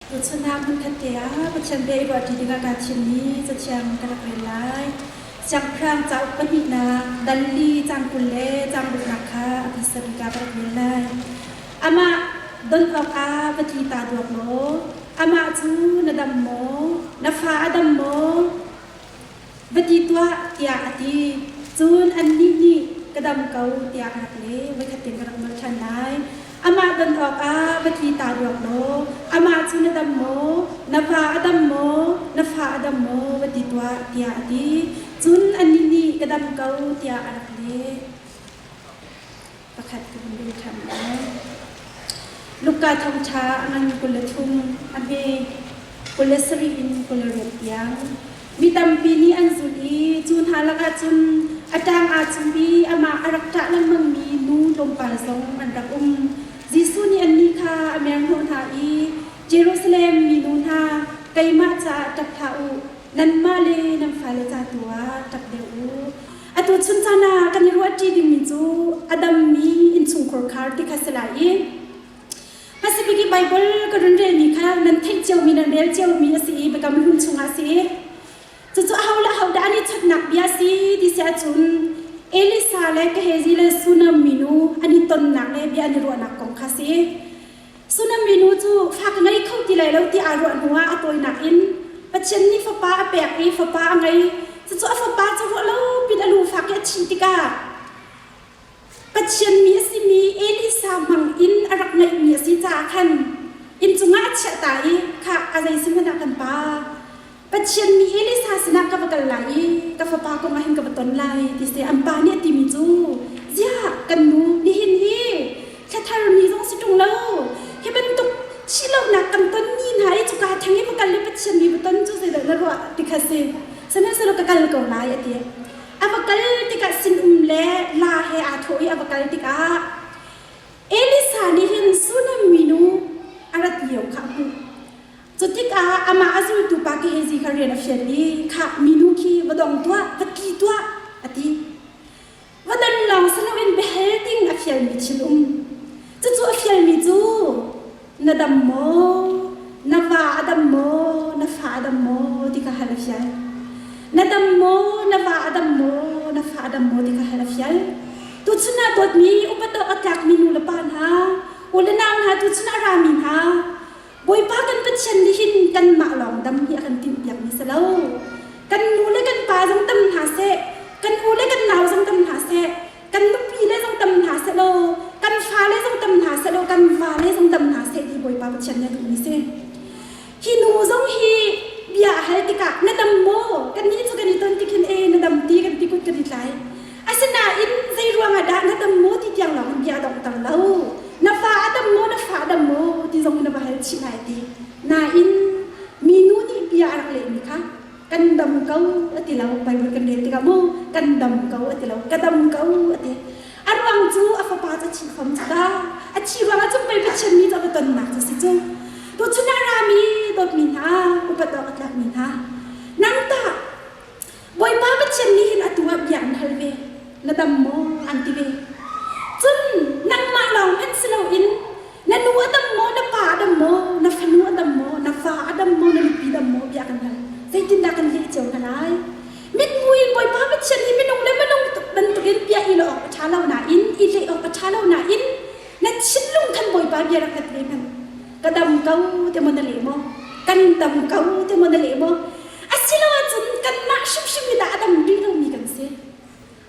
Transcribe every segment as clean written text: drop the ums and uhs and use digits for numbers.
Tuchun ah hmunkhat te ah Pathian bia i ruahṭi dingah kaa thimmi Cathiang ka rak rel lai. Siangpahrang cauk pahnihnak dal li caang 20 le caang ruknak kha a hmasa bik ah ka rak rel lai. Amah don awkah va tli ta duak law, amah cu na dam maw? Na fa a dam maw? Va ti tuah, tiah a ti. Cun annih nih, Ka dam ko, tiah a rak leh. Voikhat tin ka rak nolh ṭhan lai. Amah don awkah va tli ta duak law, amah cu na dam maw? Na va a dam maw? Na fa a dam maw? Va ti tuah, tiah a ti. Cun annih nih, Ka dam ko, tiah a rak leh. Pakhat ka vun rel ṭhan lai. Luka thawngṭha a ngan 23, a hme 27 in 28 tiang. Mi tampi nih an zulh i cu hna lakah cun a ṭang aa cumh i amah a rak ṭah lengmangmi nu tlawmpal zong an rak um. Jesuh nih annih kha a merhnawh hna i, Jerusalem minu hna, keimah caah ṭap hlah u, nanmah le nan fale ca tu ah ṭap deuh u. Atu chun caan ah kan i ruahṭi dingmi cu a dammi innchungkhar khar ti kha si lai i hmasabik i Baibal ka run relmi kha nan theih ciomi nan rel ciomi a si i Biakam Hlun chungah a si i cucu aho le ahodah an i chawtnak bia a si ti si ahcun Elisa le Gehazi le Sunam minu an i tonnak le bia an i ruahnak kong kha a si. Sunam minu cu fa ka ngei kho ti lai lo ti aa ruah hnuah a tawinak in Pathian nih fapa a pek i fapa a ngei. Cucu a fapa cu ruah lo pin a lu fak i a thih tikah Pathian mi a simi Elisa hmang in a rak ngeihmi a si caah khan inn cungah a chiah ta i khah a zei si hmanh ah kan pa Pathian mi Elisa sinah ka va kal lai i ka fapa kong ah hin ka va ton lai ti si an pa nih a timi cu ziah kan nu nihin hi thlathar mi zong si ṭung lo hi bantuk thihlohnak kan ton ni hna i cuka theng i va kal i Pathian mi va ton cu zeidah na ruah ti kha si sihmanhsehlaw ka kal ko lai a ti a va kal tikah sinum le la he aa thawh i a va kal tikah Elisa nih hin Sunam minu a rat lio kha a hmuh Cu tikah amah a zultu pa Gehazi kha rian a fial i, Khah, minu khi va dong tuah, va tli tuah, a ti. Va don lawng si loin biahal ding a fialmi thil um. Cucu a fialmi cu, Na dam maw? Na va a dam maw? Na fa a dam maw? ti kha hal a fial. Na dam maw? Na va a dam maw? Na fa a dam maw? ti kha hal a fial. Tuchun ah dawtmi upat awk a tlakmi nu le pa hna, u le nau hna, tuchun ah a rami hna, Bawipa kan Pathian nih hin kanmah lawng dam hi a kan timhpiakmi si lo. Kan nu le kan pa zong dam hna seh, kan u le kan nau zong dam hna seh, kan nupi le zong dam hna seh law, kan fale zong dam hna seh law, kan vale zong dam hna seh ti Bawipa Pathian nih a duhmi si. Hi nu zong hi bia a hal tikah na dam maw? Kannih cu kan i ton tik hin e na dam ti kan ti kut kan i tlai. Asinain zei ruangah dah na dam maw ti tiang lawng in bia a donghter lo. Na fa a dam maw, na fa a dam maw ti zong in na va hal chih lai ti. Nain minu nih bia a rak lehmi kha kan dam ko a ti lo. Bible kan rel tikah mu kan dam ko a ti lo, ka dam ko a ti. A ruang cu a fapa cu a thi fam cu ta. A thi ruangah cun pei Pathian mi cu a va tonnak cu si cu. Tuchun ah rami dawtmi hna, upat awk a tlakmi hna, nang tah Bawipa Pathian nih hin atu ah bia an hal ve, na dam maw an ti ve. Cun nangmah lawng hmanh si loin na nu a dam maw, na pa a dam maw, na fanu a dam maw, na fa a dam maw, na nupi dam maw bia kan hal. Zeitindah kan leh cio hna lai? Mithmu in Bawipa Pathian hi minung le minung bantukin bia i lawh awk a ṭha lo nain, i leh awk a ṭha lo nain, na thinlung khan Bawipa bia rak hngat ve hmanh. Ka dam ko ti maw na leh maw? Kan dam ko ti maw na leh maw? Asiloahcun kanmah hrimhrim hi dah a dam rih lomi kan si?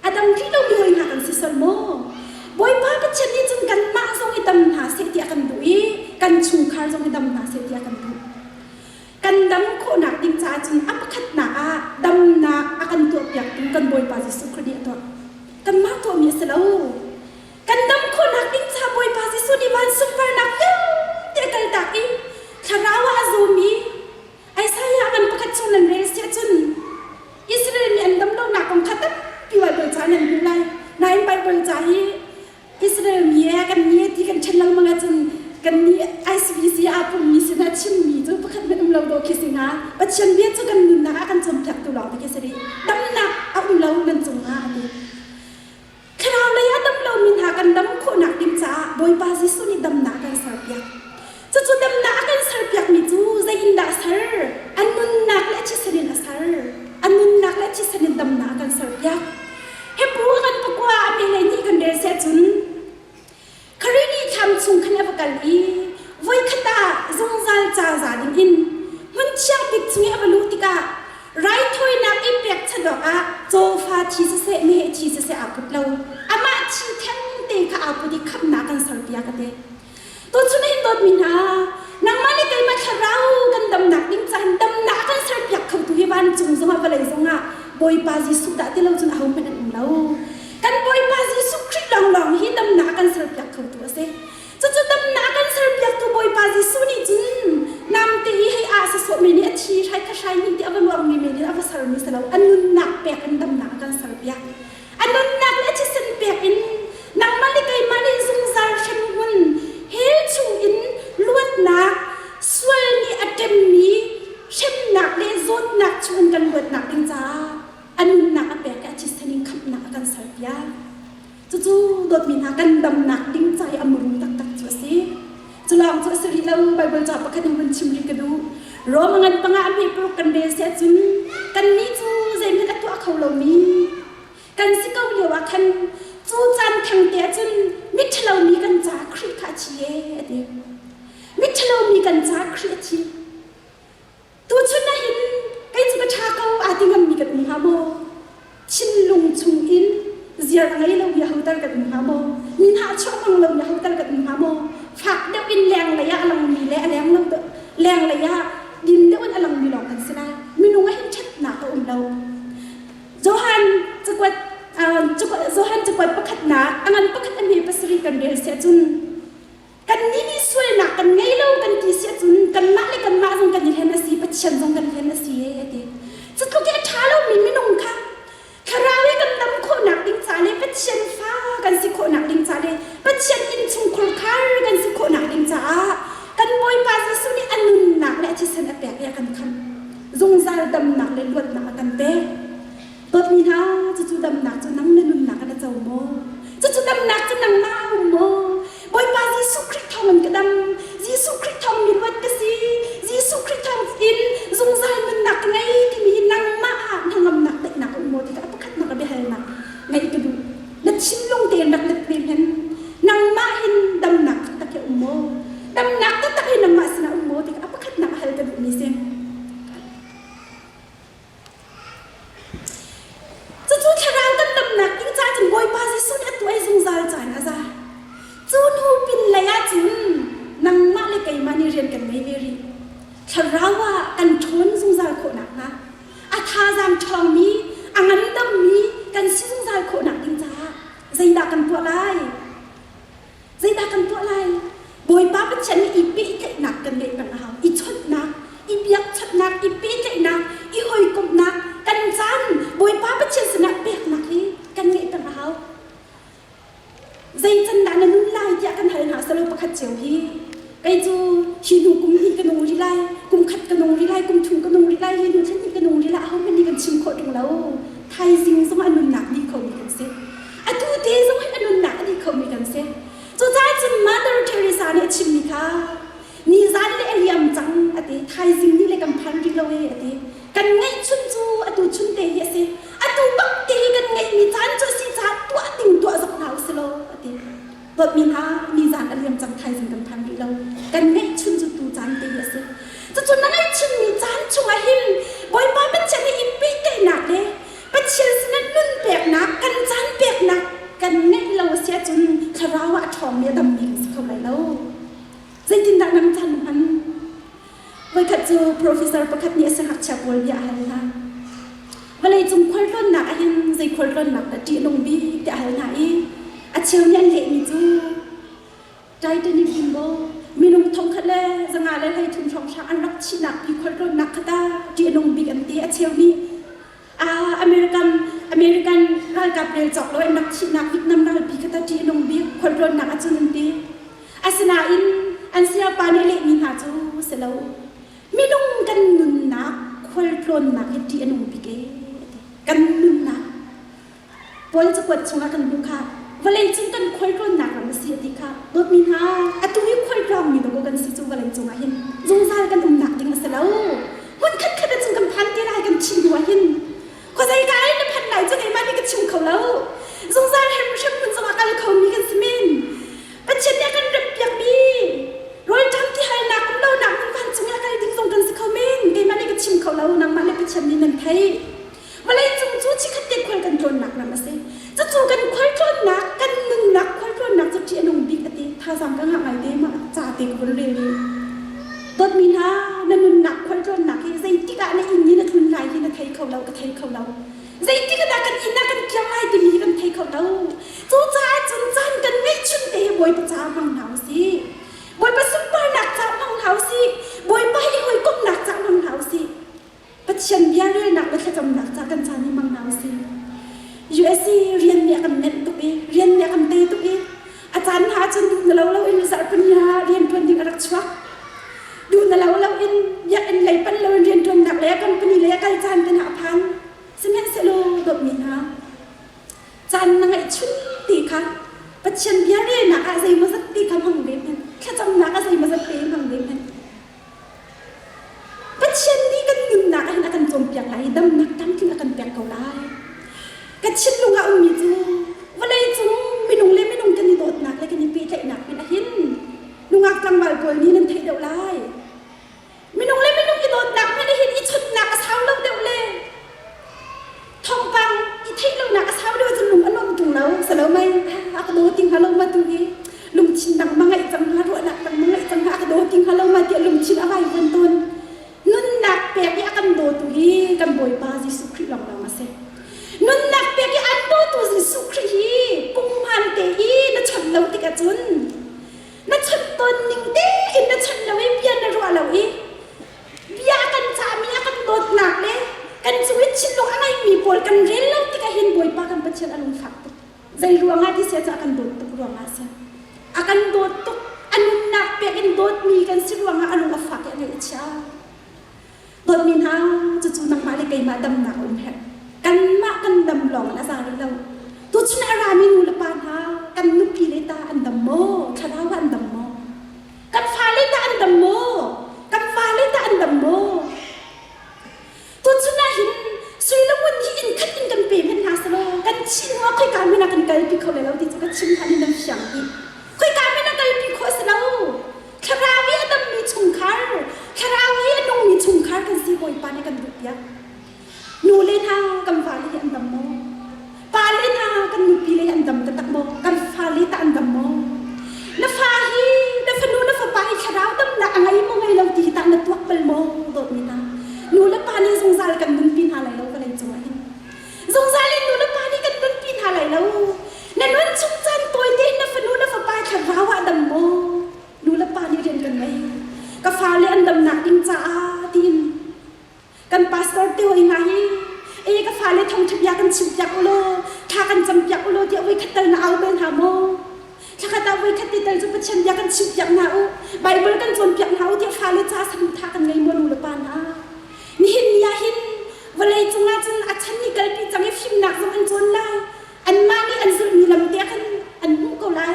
A dam rih lomi hoi hna kan si sual maw? Bawipa Pathian nih cun kanmah zong i dam hna seh ti a kan duh i kan chungkhar zong i dam hna seh ti a kan duh. Kan dam khawhnak ding caah cun a pakhatnak ah damnak a kan tuahpiaktu kan Bawipa Jesuh Khrih nih a tuah. Kanmah tuahmi a si lo. Kan dam khawhnak ding ca Bawipa Jesuh nih van sunparnak vialte a kaltak i thlarau ah a zawmi Isaiah ngan pakhat chung nan rel si ahcun Israel mi an dam lonak kong kha tampi Baibal ca nan hmuh lai. Nain Baibal ca hi Israel mi he kan ni ti kan ṭhen lengmang ahcun kan nih ICBC aa pummi sinah chimmi cu pakhat hmanh um lo dawh khi si hnga. Pathian bia cu kan nunnak ah kan cawnpiaktu lawng te khi si rih. Damnak a um lo nan cungah a ti. Thlarau lei ah dam lomi hna kan dam khawhnak ding caah Bawipa Jesuh nih damnak a kan serpiak. Cucu damnak a kan serpiakmi cu aa put lo. Amah thi theng te kha aa put i khamhnak kan serpiak a ti. Tuchun hin dawtmi hna, nangmah le keimah thlarau kan damnak ding caan damnak kan serpiak khotu hi vancung zongah vawlei zongah Bawipa Jesuh dah ti lo cun ahohmanh an um lo. Kan Bawipa Jesuh Khrih lawnglawng hi damnak kan serpiak khotu a si. Cucu damnak kan serpiaktu Bawipa Jesuh nih cun namte i hei ah sasawh men i a thi hrai kha hrai hnih ti a va luangmi men in a va sermi si lo. A nunnak pek in damnak a kan serpiak. A nunnak le a thisen pek in nangmah le keimah nih zungzal hremhmun hell chungin luatnak sual nih a ṭemmi hremnak le zawtnak chungin kan luatnak ding caah a nunnak a pek i a thisen in khamhnak a kan serpiak. Cucu dawtmi hna kan damnak ding ca i a muru taktak cu a si. Culawng cu a si rih lo Baibal ca pakhat in vun chim rih ka duh. Rom ngan panga a hme paruk kan rel si ahcun kannih cu zeihmanh a tuah kho lomi kan si ko lio ah khan cu caan thengte ahcun miṭhalomi kan caah Khrih kha a thi ee a ti. Miṭhalomi kan caah Khrih a thi. Tuchun ah hin kei cu ka ṭha ko aa ti ngammi kan um hnga maw? Thinlung chung in ziar a ngei lomi ahotal kan um hnga maw? Mi hnahchuah hmang lomi ahotal kan um hnga maw? Fak deuh in lenglei ah a langmi le a leng lo lenglei ah din deuh in a langmi lawng kan si lai. Minung ah hin ṭhatnak a um lo. Johan cakuat Johan cakuat pakhatnak a ngan pakhat a hme pasarih kan rel siah cun Kannih nih sualnak kan ngei lo kan ti si ahcun kanmah le kanmah zong kan i hlen a si, Pathian zong kan hlen a si e a ti. Cutluk i a ṭha lomi minung kha thlarau i kan dam khawhnak ding ca le Pathian fa kan si khawhnak ding ca le Pathian innchungkhur khar kan si khawhnak ding caah kan Bawipa Jesuh nih a nunnak le a thisen a pek i a kan khamh. Zungzal damnak le luatnak a kan pek. Dawtmi hna, cucu damnak cu nang na nunnak in a co maw? Cucu damnak cu nangmah a um maw? Bawipa Jesuh Khrih thawngin ka dam. Jesuh Khrih thawng mi luat ka si. Jesuh Khrih thawng in zungzal nunnak ka ngei timi hi nangmah ah hnangamnak daihnak a um maw ti kha a pakhatnak a biahalnak ngeih ka duh. Na thinlung tein rak let ve hen. Nangmah hin damnak taktak hi a um maw? Damnak taktak hi nangmah sinah a um maw ti kha a pakhatnak a hal ka duhmi si. Cucu thlarau kan damnak ding caah cun Bawipa Jesuh nih a tuah i zungzal caan a za. Cu hnu pinlei ah cun nangmah le keimah nih rian kan ngei ve rih. Thlarau ah kan ṭhawn zungzal khawh nakhnga, a thazaang ṭhawngmi, a ngandammi kan si zungzal khawh nak ding caah zeidah kan tuah lai? Zeidah kan tuah lai? Bawipa Pathian nih i pehtlaihnak kan ngeih peng a hau. I chawnhnak, i biakchawnhnak, i pehtlaihnak, i hawikomhnak, kan caan Bawipa Pathian sinah peknak hi kan ngeih peng a hau. Zei can dah na nun lai tiah kan hal hna salo pakhat cio hi. Kei cu hi hnu kum hnih ka nung rih lai, kum khat ka nung rih lai, kum thum ka nung rih lai, hi hnu thla hnih ka nung rih lai, ahohmanh nih kan chim khawh ṭung lo. Thaizing zong a nunnak dih khomi kan si. Atu te zong hin a nunnak a dih khomi kan si. Cucaah cun Mother Teresa nih a chimmi kha nizan le a liam cang a ti, thaizing ni le kan phan rih lo e a ti. Kan ngeihchun cu atu chun te hi a si. Atu bak te hi kan ngeihmi caan cu a si caah tuah ding tuah zok hna usih law a ti. Dawtmi hna, nizan a liam cang thaizing kan phan rih lo. Kan ngeihchun cu tu caan te hi a si. Cucu na ngeihchunmi caan chungah hin Bawipa Pathian nih i pehtlaihnak le Pathian sinah nun peknak, kan caan peknak kan ngeih lo a si ahcun thlarau ah a ṭhawngmi a dammi kan si kho lai lo. Zeitindah nang caan na hman? Voikhat cu professor pakhat nih a siangngakchia pawl bia a hal hna. Vawleicung khualtlawnnak ah hin zei khualtlawnnak dah ṭih a nung bik tiah a hal hna i a cheu nih an lehmi cu Titanic limbo minung thongkhat le zanga le 33 hrawnghrang an rak thihnak pi khualtlawnnak kha ta ṭih a nung bik an ti. A cheu nih American American ralkap rel cawk lo an rak thihnak Vietnam ralpi kha ta ṭih a nung bik khualtlawnnak ahcun an ti. Asinain an sayapa nih a lehmi hna cu si lo. Minung kan nunnak khualtlawnnak hi ṭih a nung bik ee ti. Kan nunnak Paul cakuat chungah kan hmuh kha vawleicung kan khualtlawnnak ram a si a ti kha dawtmi hna atu hi khualtlawngmi dawkaw kan si cu vawleicung ah hin zungzal kan umnak ding a si lo hmun khat khat ah cun kan phan te lai kan thih hnu ah hin khuazei ka in na phanh lai cu keimah nih ka chim kho lo zungzal hrimhrim hmun zongah kal khomi kan si men Pathian nih a kan rempiakmi rawlṭam tihalnak um lonak hmun vancung i a kal ding zong kan si kho men keimah nih ka chim kho lo nangmah le Pathian nih nan theih Vawleicung cu chikkhat te khual kan tlawnnak ram a si. Cucu kan Thazaang ka ngah ngai te mah ca te ka vun rel i dawtmi hna na nunnak khualtlawnnak hi zeitik ah na inn i na tlun lai hi na thei kho lo ka thei kho lo. Zeitik ah dah kan inn ah kan kiang lai timi hi kan thei kho lo. Cucaah cun caan kan ngeihchun te hi Bawipa caah hmang hna usih. Bawipa sunparnak caah hmang hna usih. Bawipa he i hawikomhnak caah hmang hna usih. Pathian bia relnak le thlacamnak caah kan caan hi hmang hna usih. USC rian nih a kan nenh tuk i rian nih a kan tei tuk i a caan hna ahcun duh na lo lo in zarhpini ah rian ṭuan ding a rak chuak. Duh na lo lo in biakinn lei panh lo in rian ṭuannak le company lei a kal caan te hna a phan. Sihmanhsehlaw dawtmi hna, caan na ngeih chun ti kha Pathian bia relnak ah zeimawzat ti kha hmang ve hmanh, thlacamnak ah zeimawzat te hmang ve hmanh. Pathian nih kan nunnak ah hin a kan cawnpiak lai i damnak tlamtling a kan pek ko lai. Ka thinlung ah ummi cu vawlei cung minung le minung kan i dawtnak le kan i pehtlaihnak hmanh ah hin nungak tlangval pawl nih nan theih deuh lai. Minung le minung i dawtnak hmanh ah hin i chawnhnak a sau lo deuh le thawngpang i theih lonak a sau deuh cun lung a nuam ṭung lo. Salo mei a ka daw ti hnga lo ma tu hi lungthin dang ma ngeih cang hnga ruahnak dang ma ngeih cang hnga a ka daw ti hnga lo ma tiah lungthin a vaivuan tawn. Nunnak pek i a kan dawtu hi kan Bawipa Jesuh Khrih lawnglawng a si. Nunnak pek i an dawtu Jesuh Khrih hi punghman te i na chawnh lo tik ahcun na chawnh tawn ning tein na chawnh lo i bia na ruah lo i bia a kan cahmi a kan dawtnak le kan cung i thinlung a ngeimi pawl kan rel lo tikah hin Bawipa kan Pathian a lungfak tuk. Zei ruangah ti sia cu a kan dawt tuk ruangah a si. A kan dawt tuk, a nunnak pek in dawtmi kan si ruangah a lung a fak i a ngaih a chia. Dawtmi hna, cucu nangmah le keimah damnak a um herh. Kanmah kan dam lawng in a za rih lo. Tuchun a rami nu le pa hna, kan nupi le ta an dam maw? Thlarau ah an dam maw? Kan fale tah an dam maw? Kan fale tah an dam maw? Tuchun ah hin sui le ngun hi inn khat in kan pe hmanh hna selaw kan thih hnu ah khoika hmanh ah kan kalpi kho lai lo ti cu ka chim hlan in nan fiang dih. Khoika hmanh ah kalpi khawh si lo. Thlarau i a dammi chungkhar, thlarau i a nungmi chungkhar kan si Bawipa nih kan duh piak. Nu le hna kan vale hi an dam maw? Pa le hna kan nupi le hi an dam taktak maw? Kan fale tah an dam maw? Na fa hi na fanu na fapa hi thlarau damnak a ngei maw ngei lo ti hi tah na tuak bal maw? Dawtmi hna. Nu le pa nih zungzal kan nunpi hna lai lo vawlei cung ah hin. Zungzal in nu le pa nih kan nunpi hna lai lo. Na nun chung caan tawite in na fanu na fapa thlarau ah dam maw? Nu le pa nih rian kan ngei. Ka fale an damnak ding caah tiin Kan pastor te hoi hna hi e ka fale thawngṭha bia kan chimpiak u law thla kan campiak u law tiah voikhat tal na au bal hna maw? Thlakhat ah voikhat te tal cu Pathian bia kan chimpiak hna u, Bible kan cawnpiak hna u tiah fale ca saduhthah kan ngei maw nu le pa hna? Nihin ni ah hin vawlei cungah cun a chan ni kalpi cang i fimnak zong an cawn lai. Anmah nih an zulhmi lam te khan an hmuh ko lai.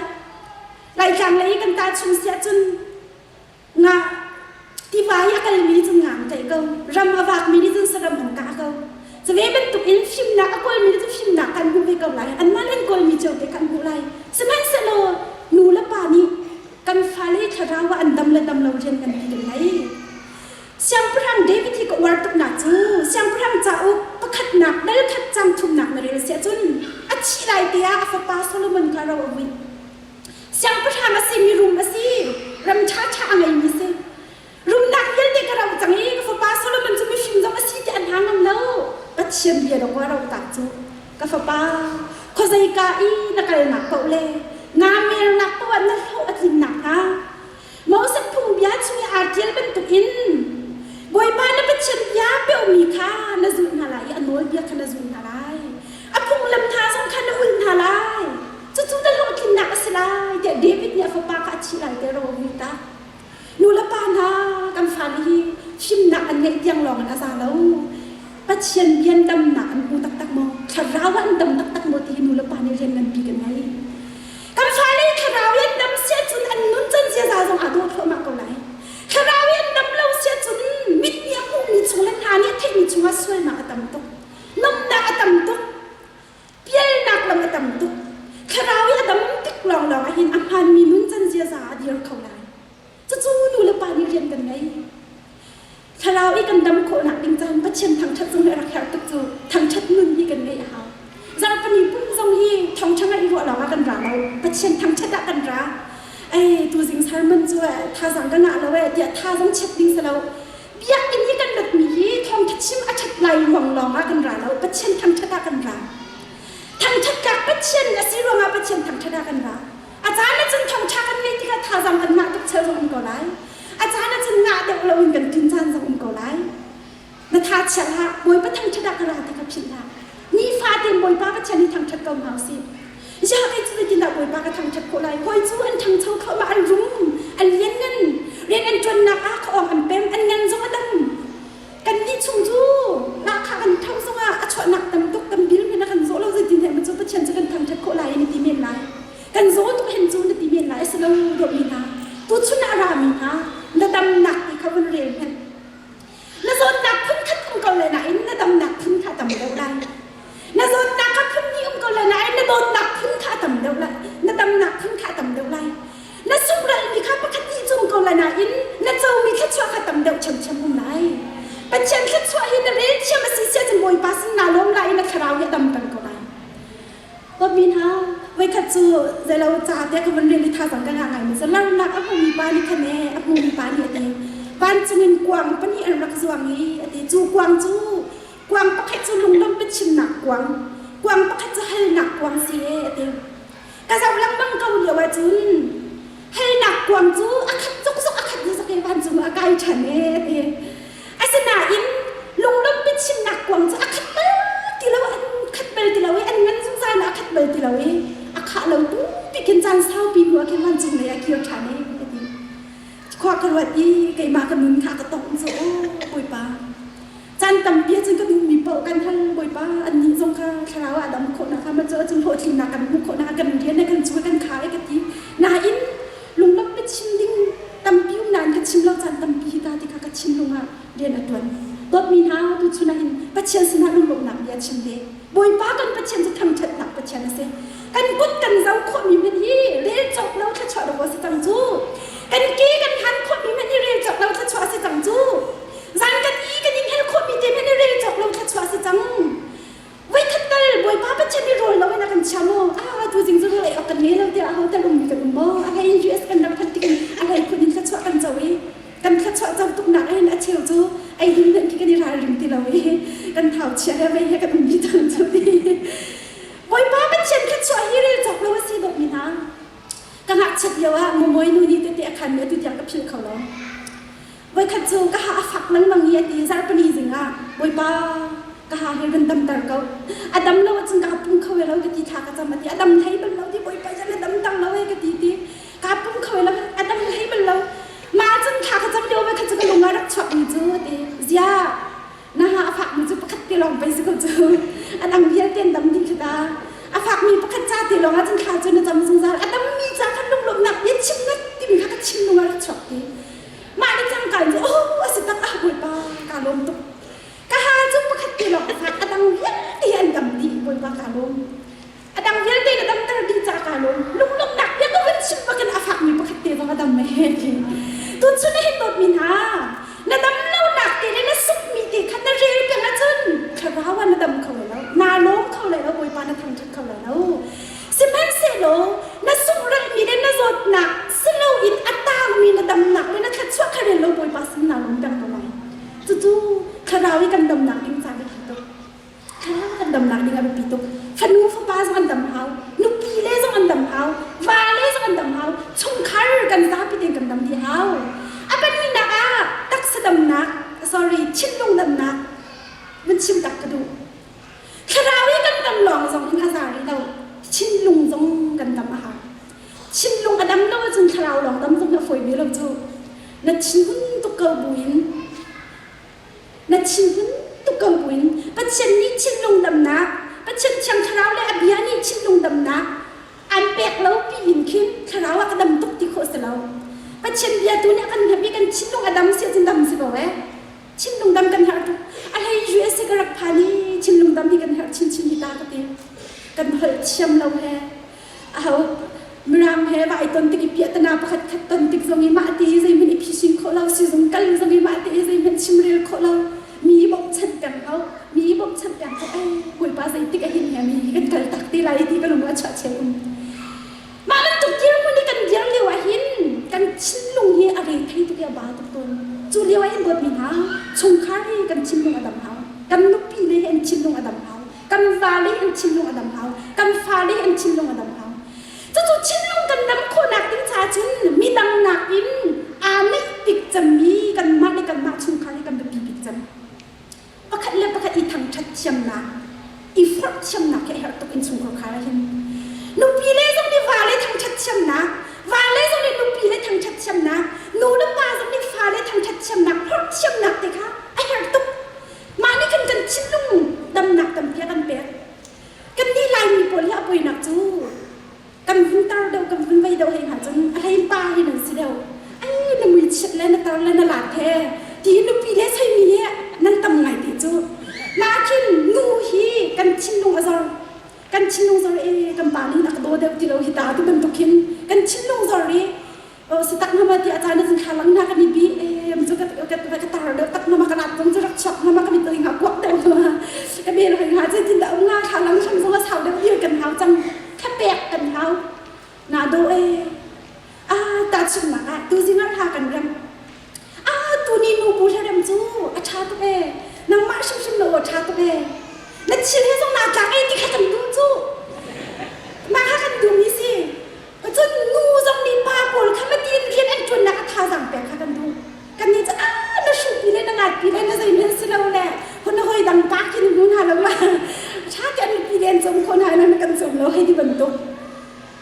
Laitlang lei kan tahchun siah cun Nga tiva i a kalmi nih cun nga an tlaih ko. Ram a vakmi nih cun saram an kah ko. Cu ve bantukin fimnak a kawlmi nih cun fimnak kan hmuh ve ko lai. Anmah nih an kawlmi cio te kan hmuh lai. Sihmanhsehlaw nu le pa nih kan fale thlarau ah an dam le dam lo rian kan ti kan ngei. Siangpahrang David hi ka uar tuknak cu Siangpahrang cauk pakhatnak dal khat cang thumnak na rel siah cun a thih lai te ah a fapa Solomon kha ro a vui. Siangpahrang a si, mirum a si, ram ṭhaṭha a ngeimi si. Rumnak vialte ka ro cang i ka fapa Solomon cu mifim zong a si ti an hna ngam lo. Pathian bia dawk a ro tak cu. Ka fapa, khuazeika i na kalnak paoh le naa mernak paoh ah na hlawh a tlin nakhnga Moses phungbia chung i aa ṭial bantukin Bawipa na Pathian bia peuhmi kha na zulh hna lai i a nawlbia kha na zul hna lai. A phunglam hna zong kha na ul hna lai. Cucu na hlawhtlinnak a si lai tiah David nih a fapa kha a thih lai te ro a vui tak. Nu le pa hna kan fale hi fimnak an ngeih tiang lawng in a za lo. Pathian bian damnak an hmu taktak maw? Thlarau ah an dam taktak maw ti hi nu le pa nih rian nganpi kan ngei. Kan fale thlarau i an dam si ahcun an nun can ziaza zong aa dawh thluahmah ko lai. Thlarau i an dam lo si ahcun mit nih a hmuhmi chung le hna nih a theihmi chungah sualnak a tam tuk. Nomnak a tam tuk. Pialnak lam a tam tuk. Thlarau i a dam tik lawnglawng ahhin a hmaanmi nun can ziaza a dir kho lai. Cucu nu le pa nih rian kan ngei. Thlarau i kan dam khawhnak ding caan Pathian thangṭhat zong hi a rak herh tuk cu. Thangṭhat nun hi kan ngeih a hau. Zarhpini pum zong hi thawngṭha ngaih ruah lawngah kan ra lo. Pathian thangṭhat ah kan ra. Ei tuzing sermon cu thazaang ka ngah lo eh tiah thazaang chiat ding si lo. Biakinn hi kan ratmi hi thawngṭha chim a ṭhat lai ruang lawng ah kan ra lo. Pathian thangṭhat ah kan ra. Thangṭhat tlak Pathian a si ruangah Pathian thangṭhat ah kan ra. A caan ah cun thawngṭha kan ngeih tikah thazaang kan ngah tuk chel zong um ko lai. A caan ah cun ngah deuh loin kan ṭin caan zong um ko lai. Na tha chia hlah, Bawipa thangṭhat ah ka ra ti kha philh hlah. Nifa tein Bawipa Pathian hi thangṭhat ko hna usih. Ziah kei cu zeitindah Bawipa ka thangṭhat khawh lai? Hawi cu an ṭhangcho thluahmah, an rum, an lianngan, rian an ṭuannak ah khuaawng an pem, an ngan zong a dam. Kannih chung cu lahkhah kan tho zongah a chuahnak tam tuk, kan bil men a kan zawh lo zeitin heh cu Pathian cu kan thangṭhat khawh lai na ti men lai. Kan zaw tuk hen cu na ti men lai. A si lo dawtmi hna, tuchun ah a rami hna, na damnak ti kha vun rel hmanh. Na zawtnak phunkhat um ko le nain na damnak phun kha tam deuh lai. Na zawtnak kha phun hnih um ko le nain na dawtnak phun kha tam deuh lai. Na damnak phun kha tam deuh lai. Na sunghralhmi kha pakhat hnih cu um ko le nain na comi thluachuah kha tam deuh ṭhiamṭhiam um lai. Pathian thluachuah hi na rel thiam a si sia cun Bawipa sin naa lawm lai i na thlarau hi a dam peng ko lai. Dawtmi hna, voikhat cu zeilo ca te ka vun rel i thazaang ka ngah ngaimi cu larnak a hmumi pa nih khan ee a hmumi pa nih a ti. Vancung in kuang pahnih an rak zuang i a ti. Cu kuang cu kuang pakhat cu lunglawmh biachimnak kuang, kuang pakhat cu halnak kuang si ee a ti. Ka zoh lengmang ko lio ahcun halnak kuang cu a khat zokzok a khat zokzok i vancung ah a kai ṭhan ee a ti. Asinain lunglawmh biachimnak kuang cu a khat bal ti lo, an khat bal ti lo i an ngan zungzal ah a khat bal ti lo i a khah lo tu khin caan saupi hnu ah khin vancung lei ah kir ṭhan i a ti. Khua ka ruat i keimah ka nun kha ka tongh cu aw Bawipa caan tampi ahcun ka duhmi paoh kan hal Bawipa annih zong kha thlarau ah dam khawhnak kha ma cu ahcun hlawhtlinnak kan hmuh khawhnak kan rian le kan cu kan khar i ka ti nain lunglawmh biachim ding tampi um nain ka chim lo caan tampi hi ta ti kha ka thinlung ah rian a ṭuan. Dawtmi hna, tuchun ah hin Pathian sinah lunglawmhnak bia chim ve. Bawipa kan Pathian cu thangṭhatnak Pathian a si. Kan kut kan zo khawhmi hmanh hi rel cawk lo thluachuah dawh a si cang cu. Kan ke kan hlan khawhmi hmanh hi rel cawk lo thluachuah a si cang cu. Zan kan i kan i hngelh khawhmi te hmanh hi rel cawk lo thluachuah a si cang. Voikhat tal Bawipa Pathian nih rawl lo in a kan chia maw? Ah, tuzing cu rawl ei awk kan ngei lo tiah aho tal ummi kan um maw? A hlei in US kan rak phanh tik in a hlei phun in thluachuah kan co i kan thluachuah co tuknak in a cheu cu ei ding hmanh khi kan i ralring ti lo i kan thau chia he vei he kan um dih cang cu ti. Bawipa Pathian thluachuah hi rel cawk lo a si dawtmi hna. Ka ngakchiat lio ah Momoy nu nih tete a khanmi atu tiang ka philh kho lo. Voikhat cu ka ha a fak lengmang i a ti zarhpini zing ah Bawipa ka ha hi run damter ko. A dam lo ahcun kaa pum kho lo ka ti thla ka cam a ti. A dam hlei bal lo ti Bawipa yan a dam tang lo e ka ti ti. Kaa pum kho lo a dam hlei bal lo. Mah cun thla ka cam lio voikhat cu ka lung ah rak chuak mi cu a ti. Ziah na ha a fak mi cu pakhat te lawng pei si ko cu. A dang vialte an dam dih khi ta. A fak mi pakhat ca te lawng ah cun thla cu na cam zungzal. A dam mi ca khan lunglawmhnak bia chim na timi kha ka thinlung ah rak chuak ti. Mah le cangka in oh a si tak ah Bawipa kaa lawm tuk. Ka ha cu pakhat te lawng a fak a dang vialte an dam dih Bawipa kaa lawm. A dang vialte na damter dih caah kaa lawm. Lunglawmhnak bia ka vun chim bakin a fakmi pakhat te zong a dam he ti. Tuchun ah hin dawtmi hna na dam lonak te le na sukmi te kha na rel peng ahcun thlarau ah na dam kho lai lo. Naa lawm kho lai lo Bawipa na thangṭhat kho lai lo. Sihmanhsehlaw na sunghralhmi le na zawtnak si loin a tangmi na damnak le na thluachuah kha rel lo Bawipa sin naa lawm peng ko lai. Cucu thlarau i kan damnak ding ca biapi tuk. Thlarau kan damnak ding a biapi tuk. Fanu fapa zong an dam hau, nupi le zong an dam hau, va le zong an dam hau, chungkhar kan zapi tein kan dam dih hau. A pahnihnak ah taksa damnak, sorry, thinlung damnak vun chim tak ka duh. Thlarau i kan dam lawng zong hin a za rih lo. Thinlung zong kan dam a hau. Thinlung a dam lo ahcun thlarau lawng dam zong hi a fawi ve lo cu. Na thinhun tuk ko buin na thinhun tuk ko buin Pathian nih thinlung damnak, Pathian Thiang Thlarau le a bia nih thinlung damnak an pek lo piin khin thlarau ah ka dam tuk ti khawh si lo. Pathian bia tu nih a kan hnap i kan thinlung a dam si ahcun dam si ko eh. Thinlung dam kan herh tuk. A hlei USA ka rak phan i thinlung dam hi kan herh chinchin hi ta ka ti. Kan holh thiam lo he aho Mirang he va ai ton tik i piahtana pakhat khat ton tik zong i mah ti i zeihmanh i phisin khawh lo sizung kal zong i mah ti i zeihmanh chimrel khawh lo mi bawmhchanh peng ho mi bawmhchanh peng ho ai Bawipa zeitik a hin he mi kan kal tak te lai ti ka lung a chuah cheu um mah bantuk dirhmun i kan dir lio ah hin. thinlung hi a re thei tuk i a ba tuk tawn. Cu lio ah hin dawtmi hna, chungkhar hi kan thinlung a dam hau. Kan nupi le hi an thinlung a dam hau. Kan vale hi an thinlung a dam hau. Kan fale hi an thinlung a dam hau. Cucu thinlung kan dam khawhnak ding caah cun midang nakin aa neih bik cemmi kanmah le kanmah chungkhar hi kan biapi bik cem. Pakhat le pakhat i thangṭhat thiamnak, i forh thiamnak hi a herh tuk innchungkhar khar ah hin. Nupi le zong nih vale thangṭhat thiamnak, vale zong nih nupi le thangṭhat thiamnak, nu le pa zong nih fale thangṭhat thiamnak, forh thiamnak te kha a herh tuk. Mah nih khan kan thinlung damnak tampi a kan pek. Kannih Laimi pawl hi a poinak cu kan vun tar deuh kan vun vei deuh hei hna cun a hlei pa hi nan si deuh. Ai na mui chiat le na tar le na lat he ti nupi le soimi hi nan tam ngai te cu. Mah khin nu hi kan thinlung a zor. Kan thinlung zor e kan pa nih a ka daw deuh ti lo hi ta ti bantuk khin kan thinlung zor i si tak nama ti a caan ah thla lang na kan i bi em cu ka ka ka tar deuh tak nama ka lat zong cu rak chuak nama ka mit hoi nga kuak deuh ma ka bel hoi nga cu tin da um nga thla lang hram zong a sau deuh dir kan hau cang kha pek kan hau na do e a ta chimnak ah tu zing ah thla kan rem a tu ni nu bu rem cu a tha tuk e nangmah hrimhrim lo a tha tuk e na thil he zong na tlak e ti kha kan duh cu mah kha kan duh mi si Cun nu zong nih pa pawl kha matin rian an ṭuannak a thazaang pek kha kan duh. Kannih cu ah na hruhpi le na ngatpi le na zeihmanh si lo le hun hawi dang pa khin hmu hna lo ma ṭha te an nupi le an cawm khawh hna na kan cawm lo hei ti bantuk.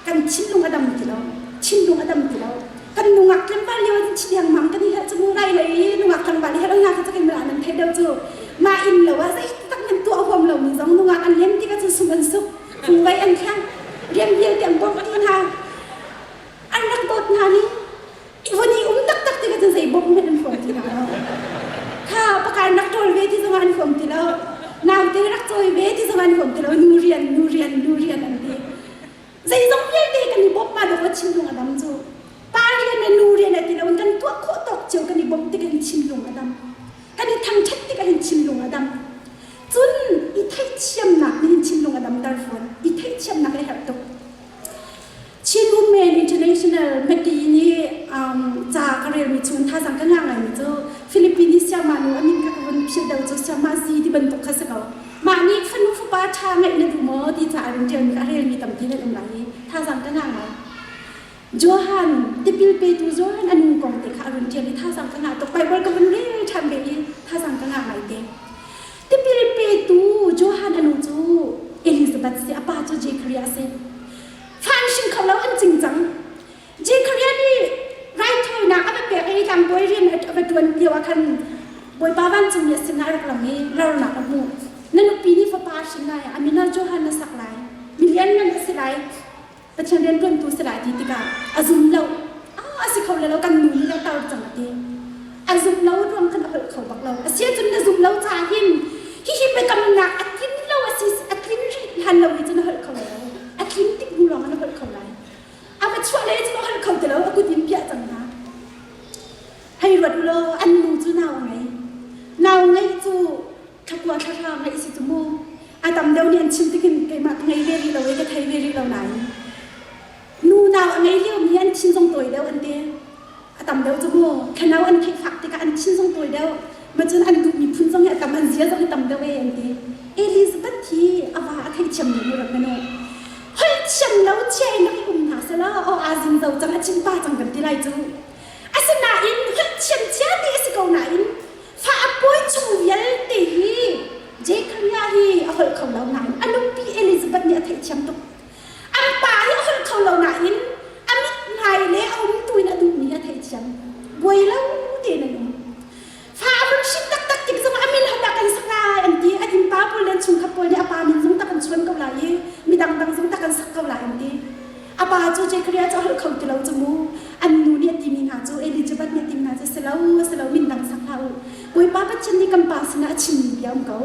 Kan thinlung a dam ti lo. Thinlung a dam ti lo. Kan nungak tlangval lio in thi dengmang kan i helh cu mu lai lei nungak tlangval i helh nga kha cu keimah nan theih deuh cu mah inn lo ah zei tak nan tuah huam lo mi zong nungak an lem tikah cun sum an suk Fungvei an thleng, rian vialte an bawmh dih hna. An rak dawt hna nih vun i um taktak ti cun zei bawmh hmanh an huam ti hna lo. Kha pakar nak ṭawl ve ti zongah an huam ti lo. Naute rak cawi ve ti zongah an huam ti lo. Nu rian, nu rian, nu rian an ti. Zeizong vialte kan i bawmh ma dawh thinlung a dam cu. Pa rian le nu rian a ti lo in kan tuah khawh tawk cio kan i bawmh tik in thinlung a dam. Kan i thangṭhat tik ahhin thinlung a dam. Cun i theihthiamnak nih hin thinlung a damter fawn. I theihthiamnak a herh tuk. Chin Women International Meti nih um, ca ka relmi chung thazaang ka ngah ngaimi cu Philippine i siamah nu a min kha ka vun philh deuh cu siamah zi ti bantuk kha si ko. Mah nih fanu fapa ṭha ngeih na duh maw ti ca a run ṭialmi ka relmi tampi nan um lai i thazaang ka ngah ngai. Johan, tipil petu Johan a nu kong te kha a run ṭial i thazaang ka ngah tuk. Baibal ka vun rel ṭhan ve i thazaang ka ngah ngaite. Tipil petu Johan a nu cu Elizabeth si, a pa cu Zechariah a si. Fa an hring kho lo, an cing cang. Zechariah nih raithawinak a va pek i tlangbawi rian a va ṭuan lio ah khan Bawipa vancungmi a sinah a rak lang i rornak a hmuh. Na nupi nih fapa a hrin lai, a min ah Johan na sak lai. Mi lianngan a si lai. Pathian rianṭuantu si lai ti tikah a zum lo. Ah, a si kho le lo kan nu nih a tar cang a ti. A zum lo ruang khan a holh kho bak lo. A si ahcun na zum lo caah hin hihi biakamnak a tlin lo a si a tlin rih hlan lo hi cun a holh kho lai lo. A tlin tik hnu lawng in a holh kho lai. A va chuah le cun a holh kho ti lo, a kut in piah cang hna. Hei ruat u law an nu cu nau a ngei. Nau ngeih cu Thlakua thlahra ngeih si cu mu. A tam deuh nih an chim tikin keimah ka ngei ve rih lo i ka thei ve rih lo nain nu nau a ngei liomi an thin zong tawi deuh an ti. A tam deuh cu mu. Thlanau an theih fak tikah an thin zong tawi deuh. Ma cun an duhmi phun zong hi a tam an zia zong hi tam deuh e an ti. Elizabeth hi a va a theithiam mi mu rak manu. Holh thiam lo chia in rak i um hna selaw aw aa zin zo cang a chin pa cang kan ti lai cu. Asinain holh thiam cia ti a si ko nain Fa a pawi chung vialte hi Zechariah hi a holh kho lo nain a nupi Elizabeth nih a theihthiam tuk. An pa hi a holh kho lo nain a mithmai le a umtu in a duhmi a theihthiam. Buai lo tein an um. Fa a vun hrin taktak tik zongah a min hodah kan sak lai an ti. An innpa pawl le an chungkhat pawl nih a pa min zong tak an chuan ko lai i midang dang zong tak an sak ko lai an ti. A pa cu Zechariah cu a holh kho ti lo cu mu. An nu nih a timi hna cu Elizabeth nih a timi hna cu si lo, si lo min dang sak hlah u. Bawipa Pathian nih kan pa sinah a chimmi bia um ko.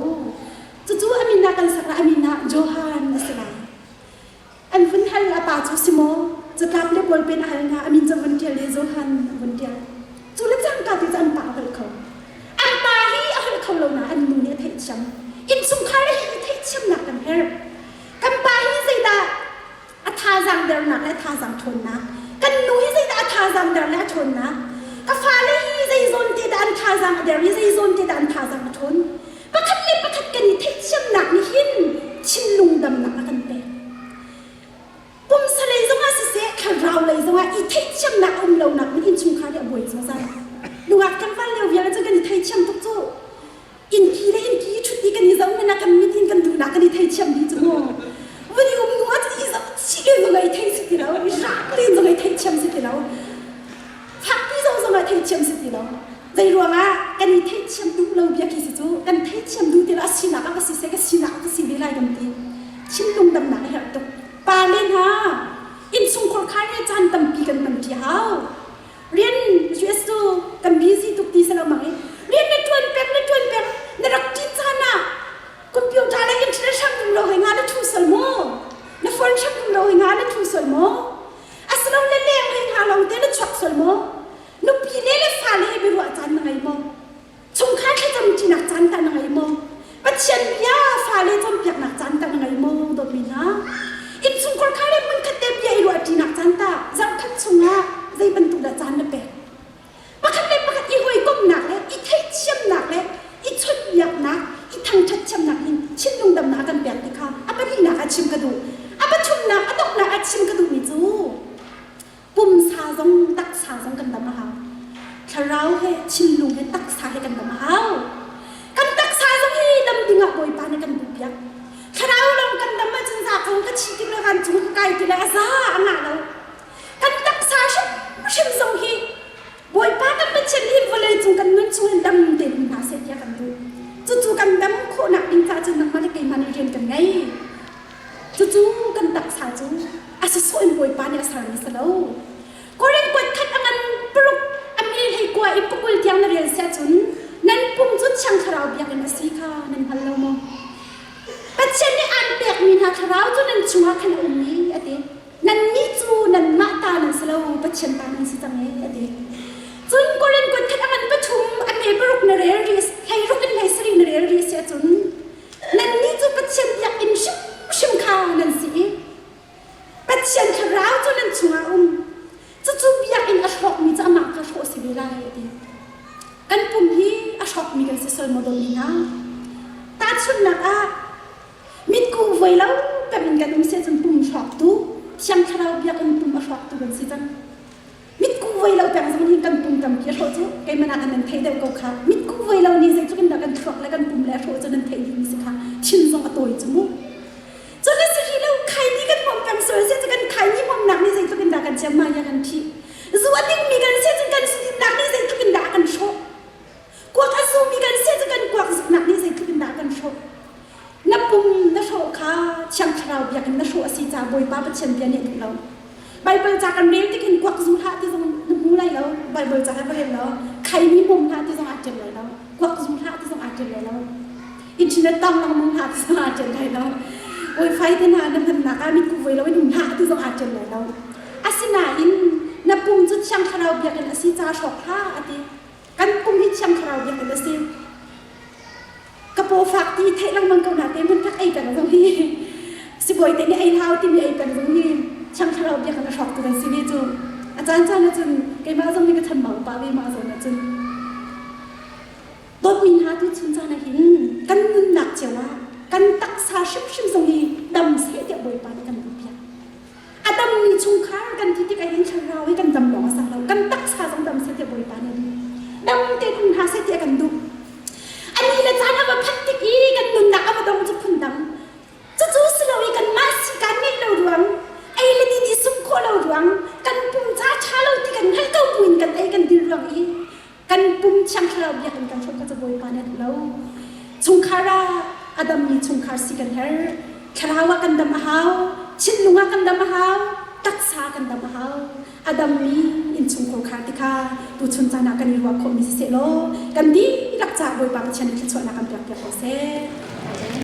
Cucu a min ah kan sak lai, a min ah Johan a si lai. An vun hal a pa cu si maw? Catlap le bawlpen a hal hna, a min cu vun ṭial i Johan a vun ṭial. Cu le cangka ti cu an pa a holh kho. An pa hi a holh kho lo nain an nu nih a theihthiam. Innchungkhar hi i theihthiamnak kan herh. Kan pa hi zeidah a thazaang dernak le a thazaang ṭhawnnak kan nu hi zeidah a thazaang der le a ṭhawn. ṭhawnnak? Ka fale hi zei zawn te dah an thazaang a der i zei zawn te dah an thazaang a ṭhawn? Pakhat le pakhat kan i theihthiamnak nih hin thinlung damnak a kan pek. Pumsa lei zongah siseh, thlarau lei zongah i theihthiamnak a um lonak nih innchungkhar hi a buai zungzal. Nungak tlangval lio vial cu kan i theithiam tuk cu. Innki le innki ṭhut i kan i zoh hmanh ah kan mit in kan duhnak kan i theithiam dih cu mu. Vun i um hnu ah cun i zoh chih len zong i thei si ti lo, i rak len zong i theithiam si ti lo. Fakpi zong zong ah theithiam si ti lo. Zei ruangah kan i theihthiam duh lo bia khi si cu kan theihthiam duh ti lo a sinak ah ka si seh ka sinak ah ka si ve lai kan ti. Thinlung damnak a herh tuk. Pa le hna innchungkhar khar he caan tampi kan hmanṭi hau. Rian US cu kan busy tuk ti si lo mang i rian na ṭuan peng na ṭuan peng na rak ṭin caan ah computer le internet hram rum lo hei nga na ṭhu sual maw? Na phone hram rum lo hei nga na ṭhu sual maw? Asilole leng hei nga lawng te na chuak sual maw? Nupi le le fale he biaruah caan na ngei maw? Chungkhar thlacam ṭinak caan tah na ngei maw? Pathian bia fale cawnpiaknak caan tah na ngei maw? Dawtmi hna, innchungkhar kha le hmunkhat te bia i ruah ṭinak caan tah zarhkhat chungah zei bantuk dah caan na pek? Pakhat le pakhat i hawikomhnak le i theihthiamnak le i chawnhbiaknak, i thangṭhat thiamnak in thinlung damnak a kan pek ti kha a pahnihnak ah chim ka duh. A pathumnak, a donghnak ah chim ka duhmi cu pumsa zong taksa zong kan dam a hau. Thlarau he thinlung he taksa he kan dam a hau. Kan taksa zong hi dam dingah Bawipa nih kan duhpiak. Thlarau lawng kan dam ahcun za ko ka thi tik le vancung ka kai ti le a za a ngah lo. Kan taksa hrimhrim zong hi Bawipa kan Pathian hi vawlei cung kan nun chung in dam tein um hna seh tiah kan duh. Cucu kan dam khawhnak ding caah cun nangmah le keimah nih rian kan ngei. Cucu kan taksa cu a sawsawh in Bawipa nih a sermi si lo. Korin kuat khat a ngan paruk a mi hlei kua i pakul tiang na rel si ahcun nan pum cu Thiang Thlarau biakinn a si kha nan hngal lo maw? Pathian nih aan pekmi hna thlarau cu nan chungah khan a um i a ti. Nannih cu nanmah ta nan si lo, Pathian ta nan si cang e a ti. Cun Korin kuat khat a ngan pathum a me paruk na rel rih hlei ruk in hlei sarih na rel rih si ahcun Nannih cu Pathian biakinn hrimhrim kha nan si i Pathian thlarau cu nan chungah a um. Cucu biakinn a hrawkmi cu amah kha hrawh si ve lai a ti. Kan pum hi a hrawkmi kan si sual maw dawtmi hna? Tahchunhnak ah, mitkuh vuai lo peng in kan um si ahcun pum hrawktu, Thiang Thlarau biakinn pum a hrawktu kan si cang. Mitkuh voi lo peng zong hin kan pum tampi a hrawh cu keimah nakin nan thei deuh ko kha. Mitkuh voi lo nih zeitluk in dah kan thluak le kan pum le a hrawh cu nan theih dihmi si kha. Thin zong a tawi cu mu. Cun a si rih lo khaini kan hmawm peng sual si cu kan khaini hmawmnak nih zeitluk in dah kan ciam mah ya kan thih. Zu a dingmi kan si cun kan sudinnak nih zeitluk in dah a kan hrawh. Kuak a zumi kan si cu kan kuak zuknak nih zeitluk in dah a kan hrawh. Na pum na hrawh kha Thiang Thlarau biakinn na hrawh a si caah Bawipa Pathian bia nih a duh lo. Baibal ca kan rel tik hin kuak zu hlah ti zong na hmu lai lo. Baibal ca he va rel law khaini hmawm hlah ti zong aa ṭial lai lo. Kuak zu hlah ti zong aa ṭial lai lo. Internet tang lengmang hlah ti zong aa ṭial lai lo. Wifi te hna na hmannak ah mitkuh voi loin um hlah ti zong aa ṭial lai lo. Asinain na pum cu Thiang Thlarau biakinn a si caah hrawk hlah a ti. Kan pum hi Thiang Thlarau biakinn a si. Ka paw fak ti theih lengmang ko na te hmun tak ei peng zong hi sibawi te nih ei hau timi ei peng zong hi Thiang Thlarau biakinn a hrawk tu kan si ve cu. A caan caan ahcun keimah zong nih ka chambau pah ve mah zawn ahcun. Dawtmi hna tu chun caan ah hin kan nunnak cio ah kan taksa hrimhrim zong hi dam seh tiah Bawipa nih kan duhpiak. A dammi chungkhar kan ti tikah hin thlarau hi kan dam lawng a sang lo. Kan taksa zong dam seh tiah Bawipa nih a duh. Dam tein um hna seh tiah kan duh. A ni le caan a va phanh tik i kan nunnak a va dong cu phundang. Cucu si lo i kanmah si kan ngeih lo ruang, ei le din i sum khawh lo ruang, kan pum ca ṭha lo ti kan hngalh ko buin kan ei kan din ruang i kan pum thiang thlarau biakinn kan hrawh kha cu Bawipa nih a duh lo. Chungkhar ah a dammi chungkhar si kan herh. Thlarau ah kan dam a hau, thinlung ah kan dam a hau, taksa ah kan dam a hau. A dammi innchungkhar khar ti kha tuchun caan ah kan i ruah khawhmi siseh law kan dihlak caah Bawipa Pathian nih thluachuahnak kan pekpiak ko seh.